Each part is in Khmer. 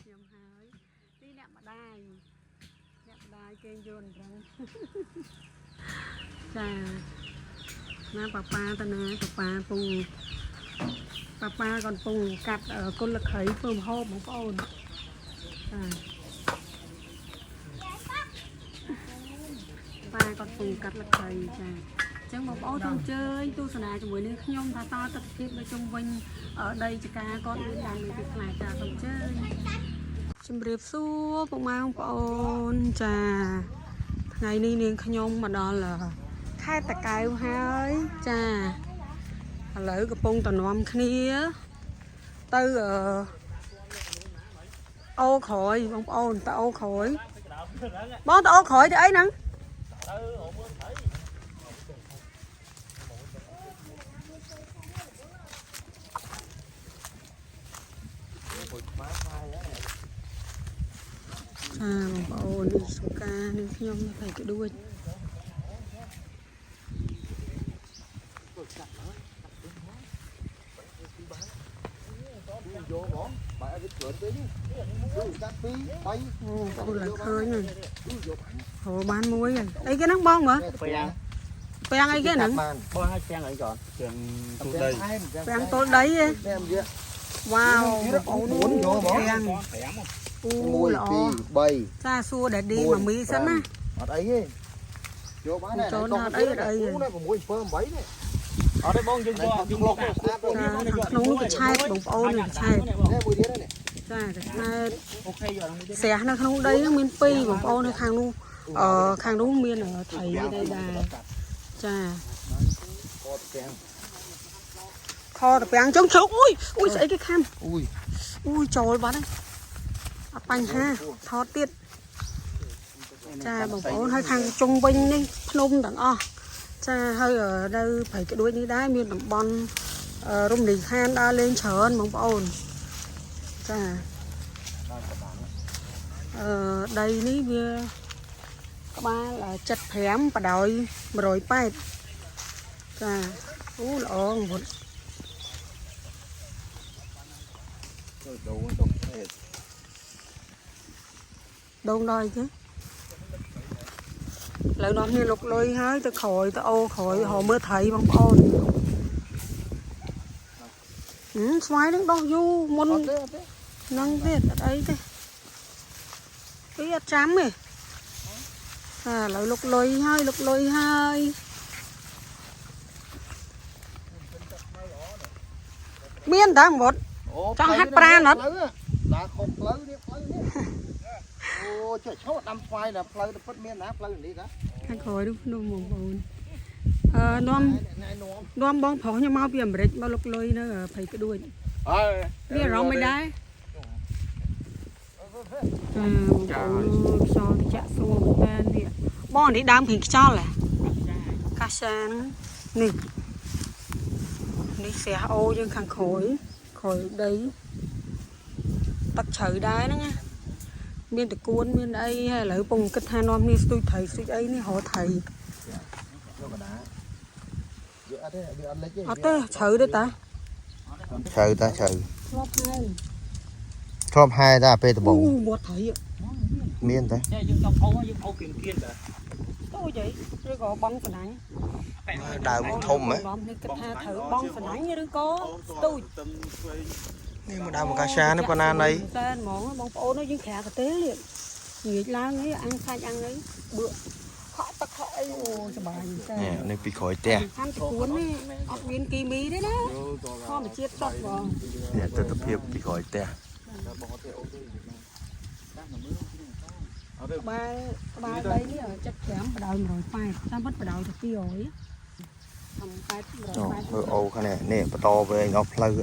ខ្ញុំហើយនេះអ្នកម្ដាយអ្នកម្ដាយគេយន់រឹង ចាណាប៉ាប៉ាតាណាប៉ាប៉ាពងប៉ាប៉ាគាត់ពងកាត់គុលខីធ្វើម្ហូបបងប្អូនចាប៉ាគាត់ពងកាត់លខីចាអញ្ចឹងបងប្អូនសូមអញ្ជើញទស្សនាជាមួយនឹងខ្ញុំថាតើទស្សនភាពនៅជុំវិញដីចកាគាត់មានដាំនៅទីខ្លះចាសូមអញ្ជើញជំរាបសួរពុកម៉ែបងប្អូនចាថ្ងៃនេះនាងខ្ញុំមកដល់ខេត្តតាកែវហើយចាឥឡូវកំពុងតនាំគ្នាទៅអូក្រោយបងប្អូនទៅអូក្រោយបងទៅអូក្រោយទៅអីហ្នឹងចាបងប្អូននេះសុកានេះខ្ញុំនៅផ្នែកក្ដួច vô bỏ bà cái cửa tí cắt phí bay អូបងប្អូនឡើងឃើញហើយហូបានមួយហើយអីគេហ្នឹងបងមើល ពាំង ពាំងអីគេហ្នឹង បាន បងឲ្យពាំងអីចនពាំងទូដី ពាំងទល់ដីឯង ែមវា វ៉ាវបងប្អូន យកហ្មង ពាំង 5 អូ 1 ល្អ 2 3 ចាសួរដេឌីម៉ាមីសិនណា អត់អីទេយកបានដែរ6 7 8នេះ អត់ទេបងយើងយកយើងលុក ចាខាងក្នុងនោះកឆែតបងប្អូនកឆែត នេះមួយទៀតនេះ ចាកឆែត OK យកហ្នឹងមួយទៀត ស្រះនៅក្នុងដីហ្នឹងមានពីរបងប្អូននៅខាងនោះអឺខាងនោះមានត្រីដែរដែរចា កតទាំង ខតពាំងចុងជ្រុកអុយអុយស្អីគេខាំ អុយ អុយចូលបាត់ហើយអត់បញ្ហាថតទៀតចាបងប្អូនហើយខាងជុំវិញនេះភ្នំទាំងអស់ចាហើយនៅព្រៃក្ដួចនេះដែរមានតំបន់រមណីយដ្ឋានដើរលេងច្រើនបងប្អូនចាអឺដីនេះវាក្បាល75បដោយ180ចាអូល្អងវត្ត ដូងដង ដងដល់អីគេឥឡូវនាំគ្នាលុកលុយហើយទៅក្រោយទៅអូក្រោយរកមើលត្រីបងប្អូនហឹមស្វាយនឹងដោះយូរមុន អត់ទេអត់ទេ នឹងទៀតអត់អីទេពីអត់ចាំទេអាឥឡូវលុកលុយហើយលុកលុយហើយមានតាវត្ត ចង់ហាត់ប្រាណអត់ ដើរខុសផ្លូវនេះផ្លូវនេះអូចេះឈោដាំស្វាយដល់ផ្លូវទៅពិតមានណាផ្លូវនេះណា ខាងក្រោយនោះភ្នំបងប្អូនអឺនាំ ណែនាំ នាំបងប្រុសខ្ញុំមកពីអាមេរិកមកលុកលុយនៅព្រៃក្ដួច អើ មានអារម្មណ៍មិនដែរចាបងប្អូនខ្យល់ត្រជាក់ស្រួលមែនតើនេះបងនេះដើមគ្រីងខ្យល់ហ៎កាសាហ្នឹងនេះនេះស្រះអូយើងខាងក្រោយក្រោយដីទឹកជ្រៅដែរហ្នឹងណាមានតកួនមានអីហើយឥឡូវពងគិតថានាំគ្នាស្ទូចត្រីស្ទូចអីនេះរកត្រី យកកដាវាអត់ទេវាអត់លិចទេ អត់ទេជ្រៅទេតា ជ្រៅតាជ្រៅ ធ្លាប់ហើយ ធ្លាប់ហែតាពេលដំបូង អូមាត់ត្រី មានតា ចេះយើងទៅអូយើងអូគៀនគៀនតើ តូចអីឬក៏បងសណាញ់ ដើមធំហ៎ បងនេះគិតថាត្រូវបងសណាញ់ឬក៏ស្ទូច នេះមកដើមកាសានេះប៉ុណ្ណាណី តែហ្មងបងប្អូនយើងក្រាកទេលងាកឡើងអីអាំងសាច់អាំងអីបឿខក់ទឹកខក់អីអូសប្បាយតែ នេះនេះពីក្រោយផ្ទះ ខាងតួននេះអត់មានគីមីទេណាធម្មជាតិសុទ្ធបង នេះទស្សនភាពពីក្រោយផ្ទះ ក្បាលក្បាលដីនេះ75បដោយ180តាមពិតបដោយទៅ200 80 180 មើលអូខាងនេះនេះបន្តវែងដល់ផ្លូវ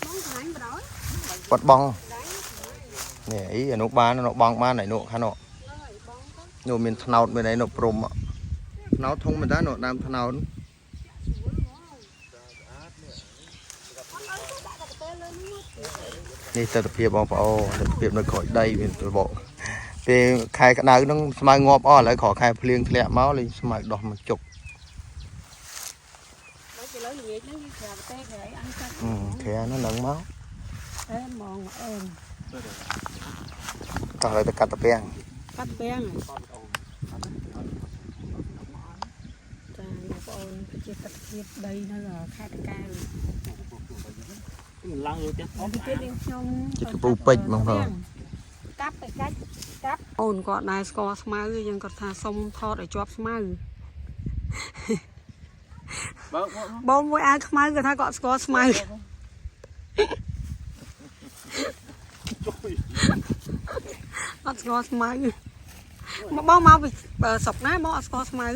បងស្រឡាញ់បដោយ បាត់បងនេះអីអានោះបានអានោះបងបានអានោះខាងនោះនោះមានថ្នោតមានអីនោះព្រំថ្នោតធំមែនតើនោះដើមថ្នោតនេះទស្សនភាពបងប្អូនទស្សនភាពនៅក្រោយដីមានរបកពេលខែក្តៅហ្នឹងស្មៅងាប់អស់ឥឡូវក្រោយខែភ្លៀងធ្លាក់មកលេងស្មៅដោះមកជុក ឥឡូវល្ងាចហ្នឹងយើងក្រាបប្រទេសក្រៃអញចាត់ អឺក្រានោះនឹងមក អែមហ្មងអែម តោះឥឡូវទៅកាត់តាពាំង កាត់ពាំងចាបងប្អូនប្រជាទិដ្ឋភាពដីនៅខេត្តតាកែវ ឡើងលើផ្ទះធំ ពីទៀតនាងខ្ញុំ ជាកពូពេជ្របងប្អូន កាប់ទៅកាច់កាប់អូនគាត់ដែរស្គាល់ស្មៅយើងគាត់ថាសុំថតឲ្យជាប់ស្មៅ បើ បងមួយអាវខ្មៅគាត់ថាគាត់ស្គាល់ស្មៅអត់ស្គាល់ស្មៅមកបងមកពីស្រុកណាបងអត់ស្គាល់ស្មៅ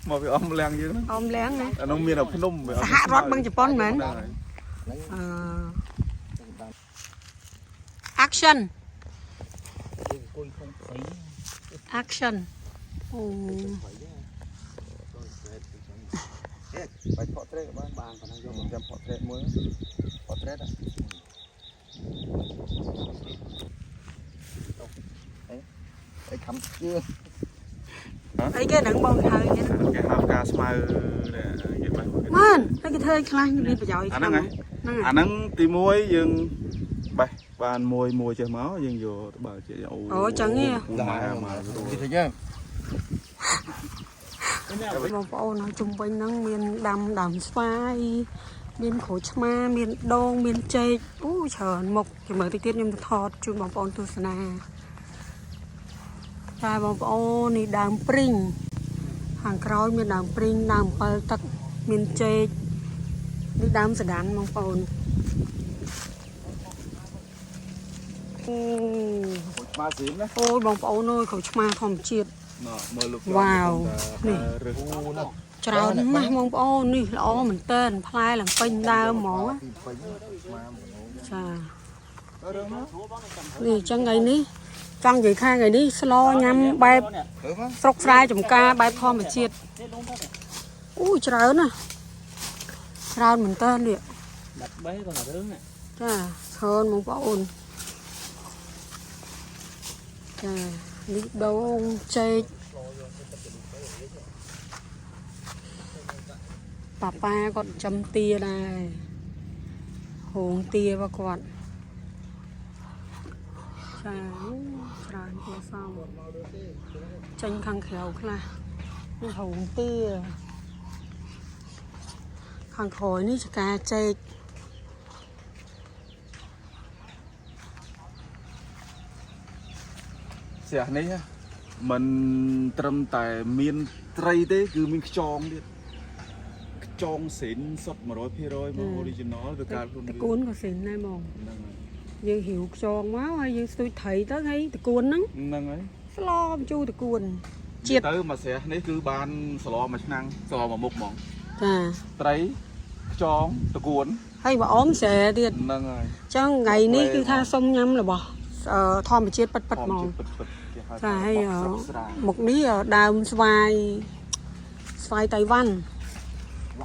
មកពីអមលៀងយើងហ្នឹង អមលៀងណា អានោះមានតែភ្នំវាអត់ សហរដ្ឋបឹងជប៉ុនមែន ហ្នឹងហើយ អឺ action អង្គុយក្នុងព្រៃ action អូ បាច់ portrait ក៏បាន បានប៉ុណ្ណឹងយក ខ្ញុំចាំ portrait មួយ portrait អីអីខំជឿ អីគេហ្នឹងបងហៅគេហ្នឹង គេហៅផ្កាស្មៅនេះគេបែប មែនហើយគេធ្វើឲ្យខ្លះមានប្រយោជន៍ អាហ្នឹងហ៎ ហ្នឹង អាហ្នឹងទី1យើងបេះបានមួយមួយចេះមកយើងយកទៅបើជាអូ អូចឹងហ៎ មក គេទៅយើង បងប្អូននៅជុំវិញហ្នឹងមានដាំដើមស្វាយមានក្រូចឆ្មាមានដូងមានចេកអូច្រើនមុខចាំមើលតិចទៀតខ្ញុំទៅថតជូនបងប្អូនទស្សនាតែបងប្អូននេះដើមព្រីងខាងក្រោយមានដើមព្រីងដើមអំពិលទឹកមានចេកនេះដើមសដានបងប្អូនអូ ស្មៅស៊ីមណា អូយបងប្អូនអើយក្រូចឆ្មាធម្មជាតិ ណ៎មើលលោក វ៉ាវនេះ រើស អូណា ច្រើនណាស់បងប្អូននេះល្អមែនតើផ្លែឡើងពេញដើមហ្មងណា ពីពេញស្មាមក ចានេះអញ្ចឹងថ្ងៃនេះចង់និយាយថាថ្ងៃនេះស្លញ៉ាំបែប ទៅមក ស្រុកស្រែចំការបែបធម្មជាតិអូយច្រើនណាស់ច្រើនមែនតើនេះ ដាក់បេះគាត់រឿងនេះ ចាច្រើនបងប្អូនចានេះដូងចេកប៉ាប៉ាគាត់ចិញ្ចឹមទាដែរហងទារបស់គាត់ចាអូច្រើនគួរសមចេញខាងក្រៅខ្លះនេះហងទាខាងក្រោយនេះចកាចេក ស្រះនេះមិនត្រឹមតែមានត្រីទេគឺមានខ្យងទៀតខ្យងសិនសុទ្ធ100%មក original វាកើតខ្លួន ត វា កួនក៏សិនដែរហ្មង ហ្នឹងហើយ យើងហ៊ីវខ្យងមកហើយយើងស្ទូចត្រីទៅហើយតកួនហ្នឹង ហ្នឹងហើយ ស្លបញ្ជូរតកួនជាតិ ទៅមួយស្រះនេះគឺបានសឡមួយឆ្នាំងសឡមួយមុខហ្មង ចា ត្រីខ្យងតកួន ហើយបើអមស្រែទៀត ហ្នឹងហើយ អញ្ចឹងថ្ងៃនេះគឺថាសុំញ៉ាំរបស់អឺធម្មជាតិពិតៗហ្មង ពិតពិតគេហៅ ចា ថា ហើយ បកស្រុកស្រែ មុខនេះដើមស្វាយស្វាយតៃវ៉ាន់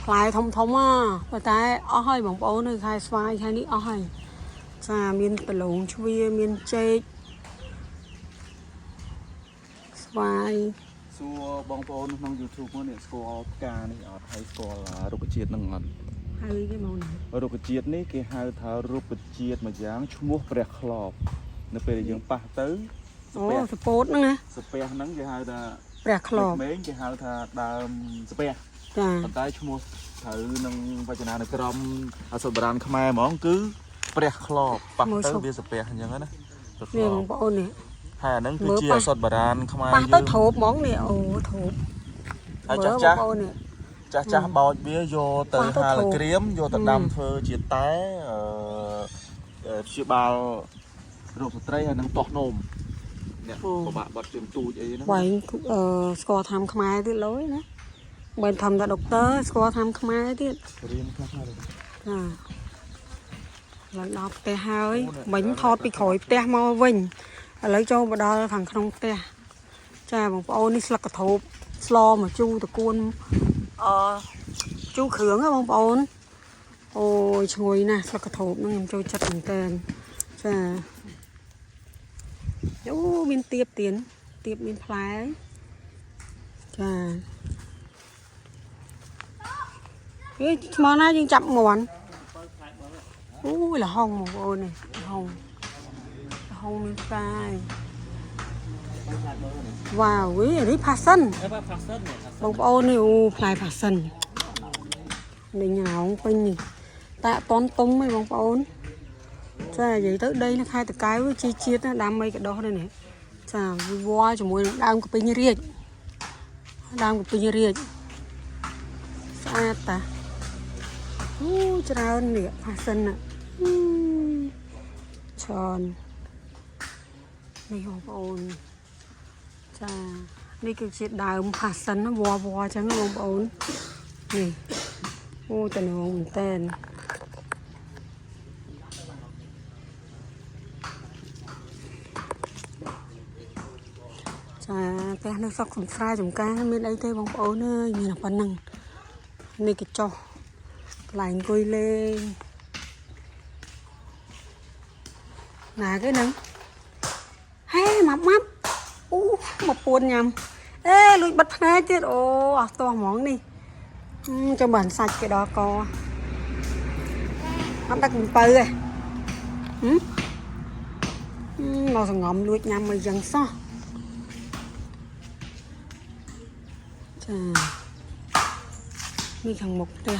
ផ្លែធំធំហ่ะប៉ុន្តែអស់ហើយបងប្អូននៅខែស្វាយខែនេះអស់ហើយចាមានដលងជ្វាមានចេកស្វាយ សួរបងប្អូនក្នុង YouTube មកនេះស្គាល់ផ្កានេះអត់ហើយស្គាល់រុក្ខជាតិហ្នឹងអត់ ហើយគេមកណា រុក្ខជាតិនេះគេហៅថារុក្ខជាតិមួយយ៉ាងឈ្មោះព្រះក្របនៅពេលដែលយើងប៉ះទៅស្ អូ ពះ សពោតហ្នឹងណា ស្ពះហ្នឹងគេហៅថា ព្រះក្រប ក្មេងគេហៅថាដើមស្ពះ ចា ប៉ុន្តែឈ្មោះត្រូវនឹងវចនានុក្រមអសុបុរាណខ្មែរហ្មងគឺព្រះក្របប៉ះទៅវាស្ពះអញ្ចឹងណាព្រះក្ នេះ រប បងប្អូននេះ ហើយអាហ្នឹងគឺជាអសុបុរាណខ្មែរ ប៉ះ យើង ទៅទ្រូបហ្មងនេះអូទ្រូប ហើយ មើល ចាស់ចាស់ បងប្អូននេះ ចាស់ចាស់បោចវាយកទៅ ប៉ះទៅ ហាល ទ្រូប ក្រៀមយកទៅដាំធ្វើជាតែអឺព្យាបាលរោគស្ត្រីហើយនឹងទាស់នោមអ្នកពិបាកបាត់ជើងទូចអីហ្នឹង វែងអឺស្គាល់ធម្មខ្មែរទៀតលយណាមិនធម្មតាដុកទ័រស្គាល់ធម្មខ្មែរទៀត រៀនខ្លះខ្លះ ចាឡើងដល់ផ្ទះហើយមិញថតពីក្រោយផ្ទះមកវិញឥឡូវចូលមកដល់ខាងក្នុងផ្ទះចាបងប្អូននេះស្លឹកកធូបស្លមកជូរតកួនអឺជូរគ្រឿងហ៎បងប្អូនអូយឈ្ងុយណាស់ស្លឹកកធូបហ្នឹងខ្ញុំចូលចិត្តមែនតើចាអូមានទៀបទៀនទៀបមានផ្លែចា វាថ្មណាយើងចាប់មន់អូយលហុងបងប្អូននេះលហុងលហុងមានផ្កាយវ៉ាវវីនេះផាសិន អេបាទផាសិននេះផាសិន បងប្អូននេះអូផ្លែផាសិននេះញ៉ោងពេញនេះតែអត់តន់ទុំទេបងប្អូនចានិយាយទៅដីនៅខេត្តតកែវជីជាតិណាដាំអីក៏ដោះដែរនេះចាវាវល់ជាមួយនឹងដើមកពីងរាជដើមកពីងរាជស្អាតតាអូច្រើននេះផាសិនណាអឺច្រើននេះបងប្អូនចានេះគឺជាដើមផាសិនណាវល់វល់អញ្ចឹងណាបងប្អូននេះអូតំណងមែនតើចាផ្ទះនៅស្រុកសំស្រែចំការមានអីទេបងប្អូនអើយមានតែប៉ុណ្្នឹងនេះកញ្ចុះកន្លែងអង្គុយលេងណាគេហ្នឹងហេម៉ាប់ម៉ាប់អូមកពួនញ៉ាំអេលួចបិទភ្នែកទៀតអូអស់ទាស់ហ្មងនេះអឺចាំបានសាច់គេដល់កអត់ដឹកអំពៅទេហឹមអឺមកសងំលួចញ៉ាំអីចឹងសោះ ចានេះខាងមុខផ្ទះ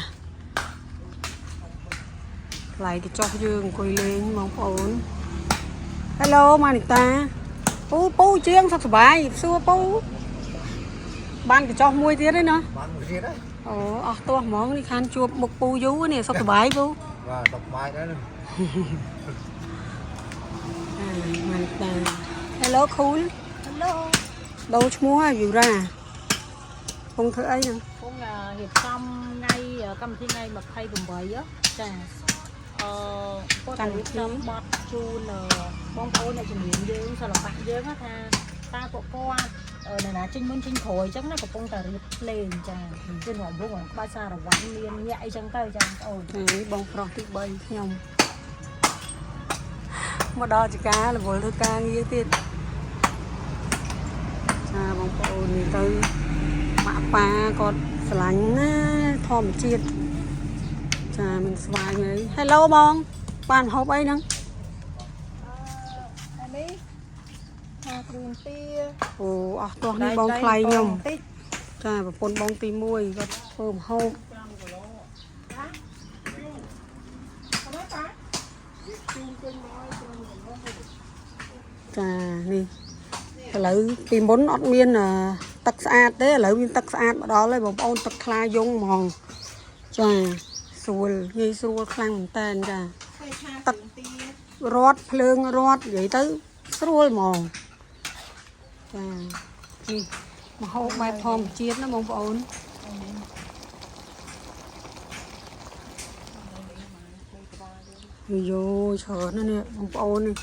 កន្លែងកញ្ចុះយើងអង្គុយលេងបងប្អូន Hello ម៉ានីតាពូពូជាងសុខសប្បាយសួរពូបានកញ្ចុះមួយទៀតទេណា បានមួយទៀតហើយ អូអស់ទាស់ហ្មងនេះខានជួបមុខពូយូរនេះសុខសប្បាយពូ បាទសុខសប្បាយដែរហ្នឹង អាម៉ានីតា Hello cool Hello ដូរឈ្មោះហើយយូរ៉ាពងធ្វើអីហ្នឹង ពងរៀបចំថ្ងៃកម្មវិធីថ្ងៃ28ហ៎ចាអឺគាត់តែរៀបចំបទជូនបងប្អូនអ្នកជំនាញយើងសិល្បៈយើងថាតើពួកគាត់នៅណាចេញមុនចេញក្រោយអញ្ចឹងណាកំពុងតែរៀបភ្លេងចាគឺរំវងក្បាច់សារវ័នមានញាក់អីចឹងទៅចាបងប្អូន នេះបងប្រុសទី3ខ្ញុំមកដល់ចការរវល់ធ្វើការងារទៀតចាបងប្អូននេះទៅម៉ាក់ប៉ាគាត់ស្រឡាញ់ណាធម្មជាតិចាមិនស្វាយអី Hello បង បានហូបអីហ្នឹង អានេះថាគ្រឿងទា អូអស់ទាស់នេះបងថ្លៃខ្ញុំ តិច ចាប្រពន្ធបងទី1គាត់ធ្វើម្ហូបចានេះឥឡូវពីមុនអត់មានទឹកស្អាតទេឥឡូវមានទឹកស្អាតមកដល់ហើយបងប្អូនទឹកថ្លាយងហ្មងចាស្រួលងាយស្រួលខ្លាំងមែនតើចា ពេលឆា ទឹក គ្រឿងទា រត់ភ្លើងរត់និយាយទៅស្រួលហ្មងចានេះមហូបបែបធម្មជាតិណាបងប្អូនយោច្រើនណាស់នេះបងប្អូននេះ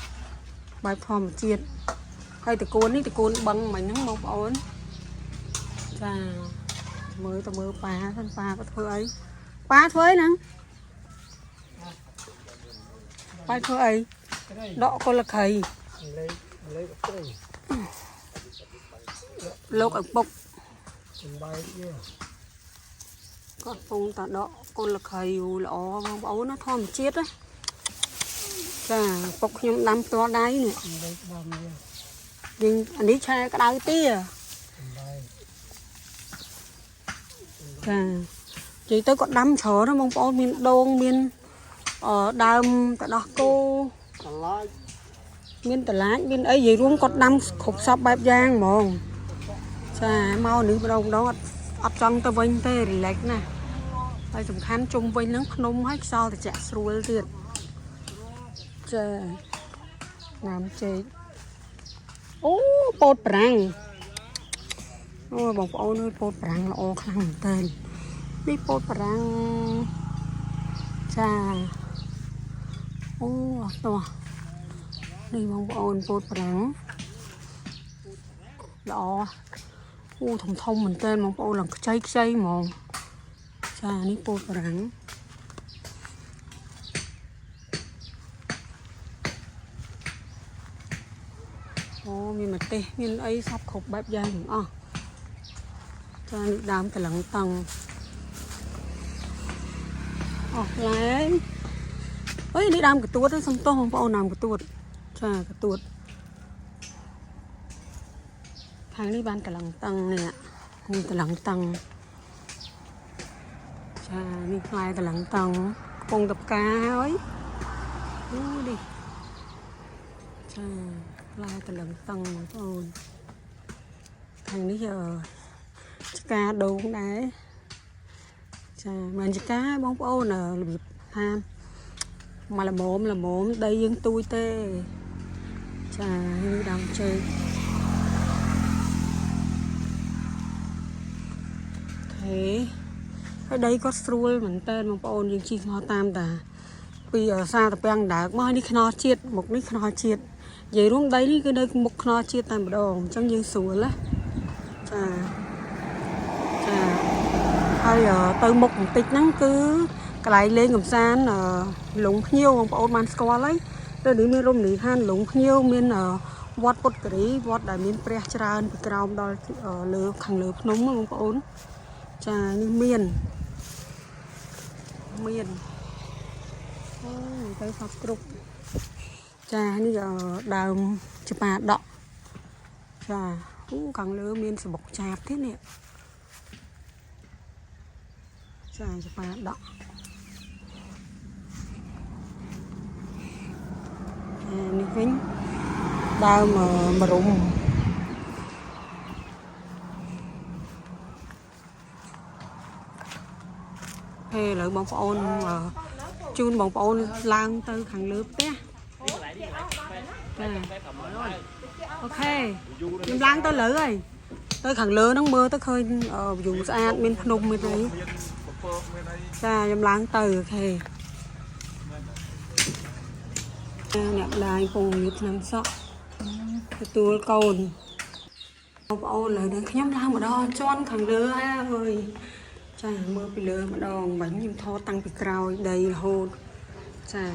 បែបធម្មជាតិហើយតកូននេះតកូនបឹងមិញហ្នឹងបងប្អូនចាមើលទៅមើលប៉ាសិនប៉ាក៏ធ្វើអីប៉ាធ្វើអីហ្នឹងប៉ាធ្វើអីដកកុលខៃ លេខលេខត្រី លោកឪពុក សំបាយវា គាត់ពងតាដកកុលខៃយូល្អបងប្អូនណាធម្មជាតិណាចាឪពុកខ្ញុំដាំផ្ទាល់ដៃនេះ លេខដាំវា យើងអានេះឆាក្តៅទា សំបាយ ចានិយាយទៅគាត់ដាំច្រើនណាស់បងប្អូនមានដូងមានអឺដើមតដោះគោ កន្លាច មានតឡាចមានអីនិយាយរួមគាត់ដាំគ្រប់សពបែបយ៉ាងហ្មងចាមកនេះម្ដងម្ដងអត់អត់ចង់ទៅវិញទេ relax ណាស់ហើយសំខាន់ជុំវិញហ្នឹងភ្នំហើយខ្យល់ត្រជាក់ស្រួលទៀតចាណាំចេកអូពោតប្រាំងអូបងប្អូនអើយពោតប្រាំងល្អខ្លាំងមែនតើនេះពោតប្រាំងចាអូអត់តោះនេះបងប្អូនពោតប្រាំងល្អអូធំធំមែនតើបងប្អូនឡើងខ្ចីខ្ចីហ្មងចានេះពោតប្រាំងអូមានម្ទេសមានអីសពគ្រប់បែបយ៉ាងទាំងអស់ចានេះដើមកលឹងតង់ អស់ផ្លែអុយនេះដើមកទួតហ្នឹងសុំទោសបងប្អូនដើមកទួតចាកទួតខាងនេះបានកន្លងតឹងនេះនេះកន្លងតឹងចានេះផ្លែកន្លងតឹងកំពុងតែផ្កាហើយអូនេះចាផ្លែកន្លងតឹងបងប្អូនខាងនេះអឺឆ្កាដូងដែរចាមិនឆ្កាបងប្អូនអឺរបៀបថាមកល្មមល្មមដីយើងទូចទេចានេះដើមចេក ហេហើយដីគាត់ស្រួលមែនតើបងប្អូនយើងជិះមកតាមតាពីសារតាពាំងដើកមកហើយនេះខ្នល់ជាតិមុខនេះខ្នល់ជាតិនិយាយរួមដីនេះគឺនៅមុខខ្នល់ជាតិតែម្ដងអញ្ចឹងយើងស្រួលណាចាចាហើយទៅមុខបន្តិចហ្នឹងគឺកន្លែងលេងកម្សាន្តលងភ្ញៀវបងប្អូនបានស្គាល់ហើយទៅនេះមានរមណីយដ្ឋានលងភ្ញៀវមានវត្តពុទ្ធគិរីវត្តដែលមានព្រះច្រើនពីក្រោមដល់លើខាងលើភ្នំបងប្អូន ចានេះមានមានអូយទៅសពគ្រប់ចានេះអឺដើមច្បាដក់ចាអូខាងលើមានសបុកចាបទៀតនេះចាច្បាដក់ចានេះវិញដើមអឺមរុំ ហេឥឡូវបងប្អូនអឺជូនបងប្អូនឡើងទៅខាងលើផ្ទះចា OK ខ្ញុំឡើងទៅលើហើយទៅខាងលើហ្នឹងមើលទៅឃើញអឺ view ស្អាតមានភ្នំមានអី មានពពកមានអី ចាខ្ញុំឡើងទៅ OK ចាអ្នកម្ដាយពងលាបឆ្នាំសក់ទទួលកូនបងប្អូនឥឡូវនេះខ្ញុំឡើងមកដល់ជាន់ខាងលើហើយអើយចាមើលពីលើម្ដងបាញ់ខ្ញុំថតតាំងពីក្រោយដីរហូតចា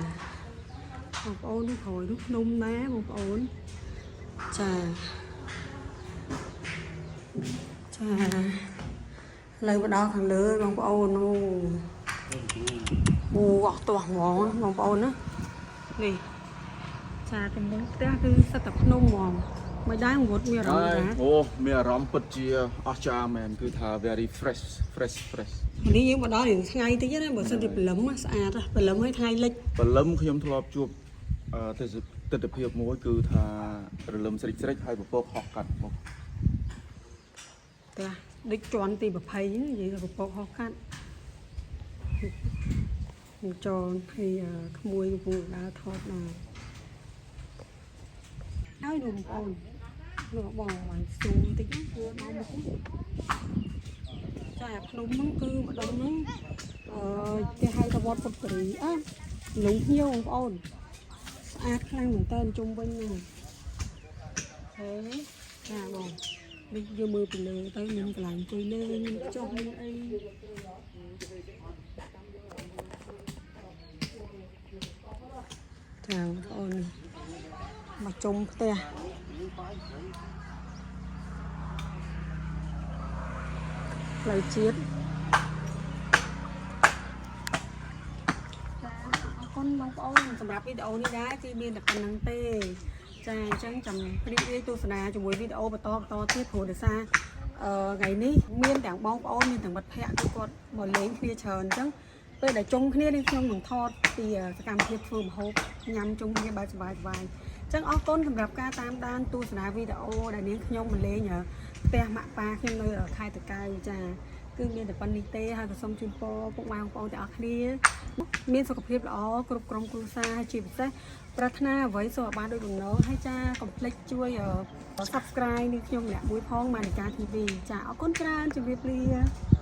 បងប្អូននេះក្រោយនោះភ្នំណាបងប្អូនចាចាលើមកដល់ខាងលើបងប្អូនអូអូអស់ទាស់ហ្មងបងប្អូនណានេះចាទំនងផ្ទះគឺសិតតែភ្នំហ្មងមិនដែរងត់មានអារម្មណ៍ណា អូមានអារម្មណ៍ពិតជាអស្ចារ្យមែនគឺថា very fresh fresh fresh នេះយើងមកដល់រៀងថ្ងៃតិចណាបើសិនជាព្រលឹមស្អាតព្រលឹមហើយថ្ងៃលិច ព្រលឹមខ្ញុំធ្លាប់ជួបអឺទេសទិដ្ឋភាពមួយគឺថារលឹមស្រិចស្រិចហើយពពកហោះកាត់មក ផ្ទះដូចជាន់ទី20ហ្នឹងនិយាយថាពពកហោះកាត់ខ្ញុំចូលហើយក្មួយកំពុងដើរថតដែរហើយនោះបងប្អូននោះបងបានស៊ូមតិចណាគឺមកមុខចាភ្នំហ្នឹងគឺម្ដុំហ្នឹងអឺគេហៅថាវត្តពុទ្ធគិរីអើលងភ្ញៀវបងប្អូនស្អាតខ្លាំងមែនតើជុំវិញហ្នឹងហេចាបងនេះយើងមើលពីលើទៅមានកន្លែងអង្គុយលេងមានចុះមានអីចាបងប្អូននេះមកជុំផ្ទះផ្លូវជាតិចាអរគុណបងប្អូនសម្រាប់វីដេអូនេះដែរគឺមានតែប៉ុណ្្នឹងទេចាអញ្ចឹងចាំរីករាយទស្សនាជាមួយវីដេអូបន្តបន្តទៀតព្រោះដោយសារអឺថ្ងៃនេះមានទាំងបងប្អូនមានទាំងមិត្តភ័ក្តិគឺគាត់មកលេងគ្នាច្រើនអញ្ចឹងពេលដែលជុំគ្នានេះខ្ញុំនឹងថតពីសកម្មភាពធ្វើម្ហូបញ៉ាំជុំគ្នាបែបសប្បាយៗអញ្ចឹងអរគុណសម្រាប់ការតាមដានទស្សនាវីដេអូដែលនាងខ្ញុំមកលេងផ្ទះម៉ាក់ប៉ាខ្ញុំនៅខេត្តតាកែវចាគឺមានតែប៉ុណ្្នេះទេហើយក៏សូមជូនពរពុកម៉ែបងប្អូនទាំងអស់គ្នាមានសុខភាពល្អគ្រប់ក្រុមគ្រួសារហើយជាពិសេសប្រាថ្នាអ្វីសូមឲ្យបានដូចបំណងហើយចាកុំភ្លេចជួយ Subscribe នេះខ្ញុំម្នាក់មួយផងម៉ានិកា TV ចាអរគុណច្រើនជម្រាបលា។